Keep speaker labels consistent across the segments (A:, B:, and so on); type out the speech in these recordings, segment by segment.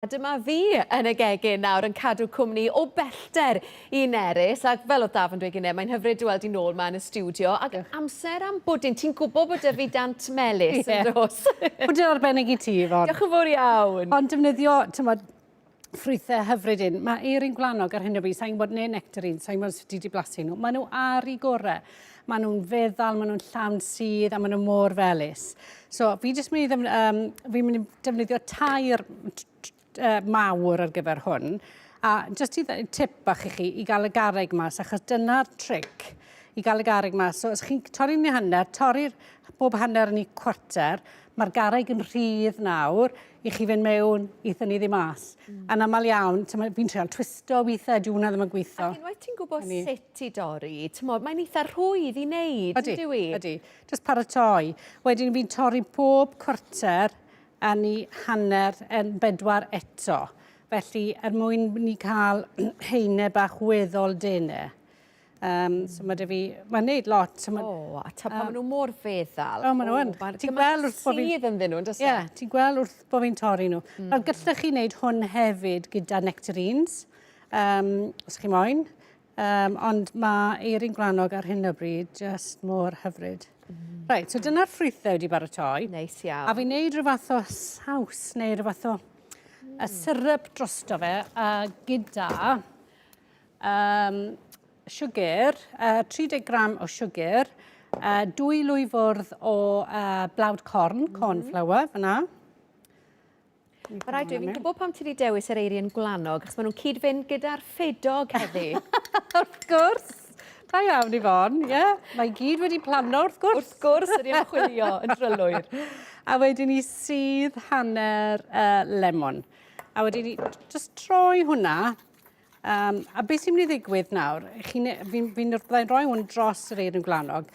A: A dyma fi yn y gegin nawr yn cadw cwmni o bellter i Nerys, ac fel oedd Daf yn dweud gynnau, mae'n hyfryd dy weld di nôl 'ma yn y stiwdio, ac amser am bwdin. Ti'n gwybod bod 'da fi dant melys, yn does?
B: Pwdin arbennig i ti, Yvonne.
A: Diolch yn fawr iawn.
B: Ond defnyddio, t'mod, ffrwythau hyfryd un. Mae eirin gwlanog ar hyn o bryd, sa'n gwybod neu nectarine, sa'n gwybod os ti wedi blasu nhw. Maen nhw ar eu gorau. Maen nhw'n feddal, maen nhw'n llawn sudd a maen nhw mor felys. So fi jyst mynd i ddefn- um, fi'n mynd i defnyddio tair uh, mawr ar gyfer hwn. A jyst i tip bach i chi i gael y garreg mas, achos dyna'r tric i gael y garreg mas. So os chi'n torri ni hanner, torri'r bob hanner yn ei cwarter, mae'r garreg yn rhydd nawr i chi fynd mewn i thynnu ddi mas. Yn aml iawn, fi'n treial twisto weithiau, dyw hwnna ddim yn gweithio.
A: Ac unwaith ti'n gwybod sut i dorri, t'mod, mae'n eitha rhwydd i wneud,
B: Ydy,
A: yn dyw i?
B: Ydy, Jyst paratoi. Wedyn fi'n torri bob cwarter yn ei hanner yn bedwar eto. Felly, er mwyn ni cael heine bach weddol dene. Um, so mae dy fi... Mae'n neud lot. So ma,
A: o, a ta pan maen nhw mor feddal.
B: O, maen nhw yn.
A: Ti'n gweld wrth bod fi'n... Sydd ynddyn nhw, yn
B: Ie, yeah, ti'n gweld wrth bod fi'n torri nhw. Nawr, gallech chi wneud hwn hefyd gyda nectarines, um, os chi moyn. Um, ond mae eirin gwlanog ar hyn o bryd just mor hyfryd. Reit, so dyna'r ffrwythau wedi baratoi.
A: Neis iawn.
B: A fi'n neud rhyw fath o saws neu rhyw fath o y syrup drosto fe a gyda um, siwgr, uh, 30 gram o siwgr, uh, dwy lwy fwrdd o uh, blawd corn, corn flour, fyna.
A: Mae rhaid dweud, fi'n gwybod pam ti wedi dewis yr eirian gwlanog, achos maen nhw'n cyd-fynd gyda'r ffedog heddi.
B: Wrth gwrs! Da iawn, Yvonne, ie. Yeah. Mae gyd wedi plano, wrth gwrs.
A: Wrth gwrs, ydy ymchwilio yn drylwyr.
B: A wedyn ni sydd hanner uh, lemon. A wedyn ni just troi hwnna. Um, a beth sy'n mynd i ddigwydd nawr, fi'n fi, fi byddai'n rhoi hwn dros yr eirin gwlanog,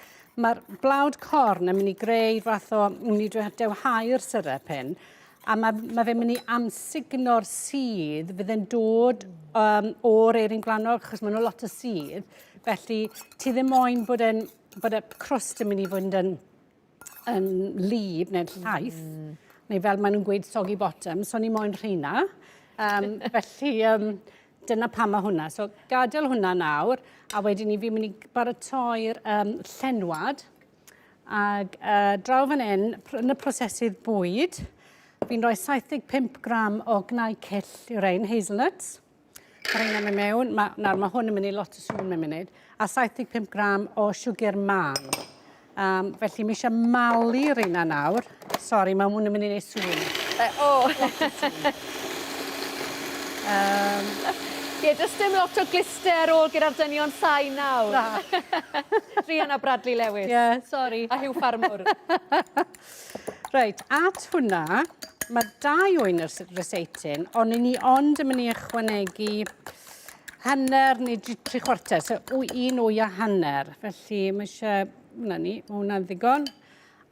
B: mae'r blawd corn yn mynd i greu fath o, yn mynd i dewhau'r syrup hyn, a mae, mae fe'n mynd i amsugno'r sudd fydd yn dod um, o'r eirin gwlanog, achos maen nhw lot o sudd, felly ti ddim moyn bod, en, bod y crwst yn mynd i fod yn yn lib neu'n llaith, neu fel maen nhw'n gweud soggy bottom, so ni moyn rheina. Um, felly, um, dyna pam mae hwnna. So gadael hwnna nawr, a wedyn ni fi'n mynd i baratoi'r um, llenwad. Ac uh, draw fan hyn, yn y prosesydd bwyd, fi'n rhoi 75 gram o gnau cyll i'w rein, hazelnuts. Mae rheina'n mynd mewn. Ma, nawr, mae hwn yn mynd i lot o sŵn mewn munud. A 75 gram o siwgr mân. Um, felly mae eisiau malu rheina nawr. Sori, mae hwn yn mynd i wneud sŵn.
A: O! um, Ie, does dim lot o glister ar ôl gyda'r dynion sain nawr.
B: Na.
A: Rhian a Bradley Lewis.
B: Ie, yeah, sori.
A: A Huw Ffarmwr.
B: Reit, at hwnna, mae dau oen yr ryseityn, ond ni ond yn mynd i ychwanegu hanner neu tri chwarter, so un wy a hanner. Felly mae eisiau, hwnna ni, mae hwnna'n ddigon.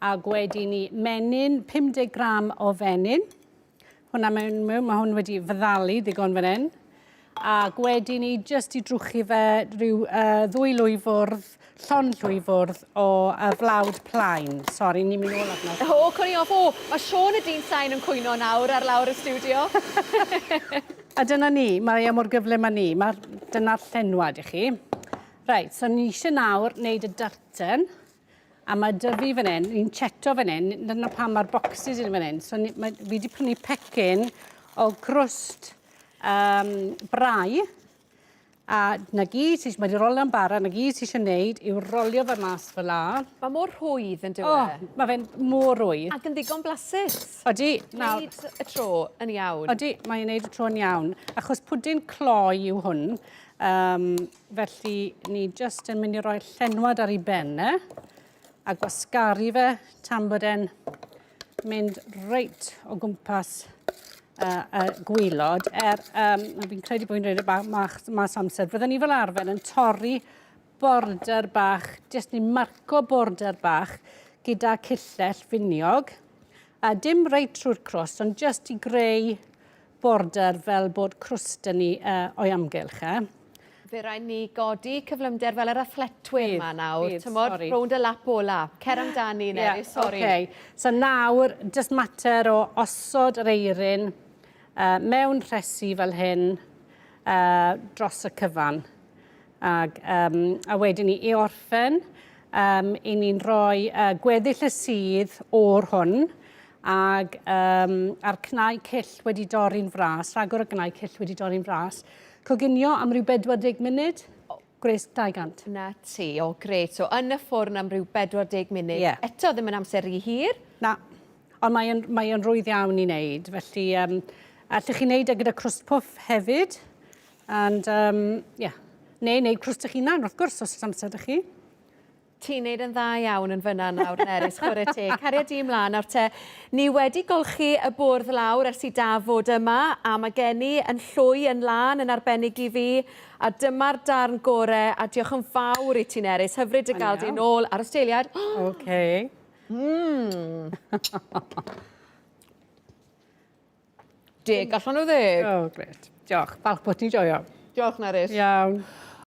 B: A gwedi ni menyn, 50 gram o fenyn. Hwnna mewn, mewn, mae hwn wedi fyddalu ddigon fan hyn. A gwedi ni jyst i drwchu fe rhyw uh, ddwy lwy fwrdd, llond llwy fwrdd o uh, flawd plaen. Sori, ni'n mynd nôl arno.
A: O, cwn i off. O, mae Siôn y dyn sain yn cwyno nawr ar lawr y stiwdio.
B: a dyna ni, mae e mor gyflym â ni. Mae'r, dyna'r llenwad i chi. Reit, so ni eisiau nawr wneud y darten. A mae 'da fi fan hyn, ni'n cheto fan hyn, dyna pam mae'r boxes yn fan hyn. So ni, mae, fi wedi prynu pecyn o crwst um, brau. A na gyd ti, mae wedi rolio'n bara, na gyd ti eisiau gwneud yw rolio fe mas fel la.
A: Mae mor rhwydd yn dyw e?
B: O, mae fe'n mor rwydd.
A: Ac yn ddigon blasus.
B: Odi.
A: Nawr. Gwneud y tro yn iawn.
B: Odi, mae'n gwneud y tro yn iawn. Achos pwdin cloi yw hwn. Um, felly, ni jyst yn mynd i roi llenwad ar ei ben e, a gwasgaru fe tan bod e'n mynd reit o gwmpas uh, y gwylod. Er, um, fi'n credu bod fi'n rhaid y bach mas amser. Byddwn ni fel arfer yn torri border bach, jyst ni'n marco border bach gyda cillell finiog. A dim reit trwy'r crwst, ond jyst i greu border fel bod crwst 'da ni uh, o'i amgylch. Eh?
A: Fe rai ni godi cyflymder fel yr athletwyr yma nawr. Tymod, rownd y lap ola. Cer amdani, Nerys, yeah, sori.
B: Okay. So nawr, jyst mater o osod yr eirin. mewn rhesi fel hyn uh, dros y cyfan. Ag, um, a wedyn ni i orffen, um, i ni'n rhoi uh, gweddill y sudd o'r hwn ag um, a'r cnau cyll wedi dorri'n fras, rhagor o gnau cyll wedi dorri'n fras. Coginio am ryw 40 munud, gwres 200.
A: Na ti, o grêt. So yn y ffwrn am ryw 40 munud.
B: Yeah.
A: Eto ddim yn amser rhy hir.
B: Na, ond mae'n mae rwydd iawn i wneud. Felly, um, allwch chi wneud e gyda crwst puff hefyd. And, um, yeah. Neu wneud crwst eich hunan, wrth gwrs, os oes amser 'da chi.
A: Ti'n neud yn dda iawn yn fyna nawr, Nerys, chwarae teg. Caria di ymlaen nawr te. Ni wedi golchi y bwrdd lawr ers i Daf fod yma, a mae gen i yn llwy yn lân yn arbennig i fi, a dyma'r darn gore, a diolch yn fawr i ti, Nerys. Hyfryd dy gael di nôl ar y steiliad.
B: OK.
A: Deg allan o ddeg.
B: O, oh, gret. Diolch. Falch bod ti'n joio.
A: Diolch, Nerys.
B: Iawn.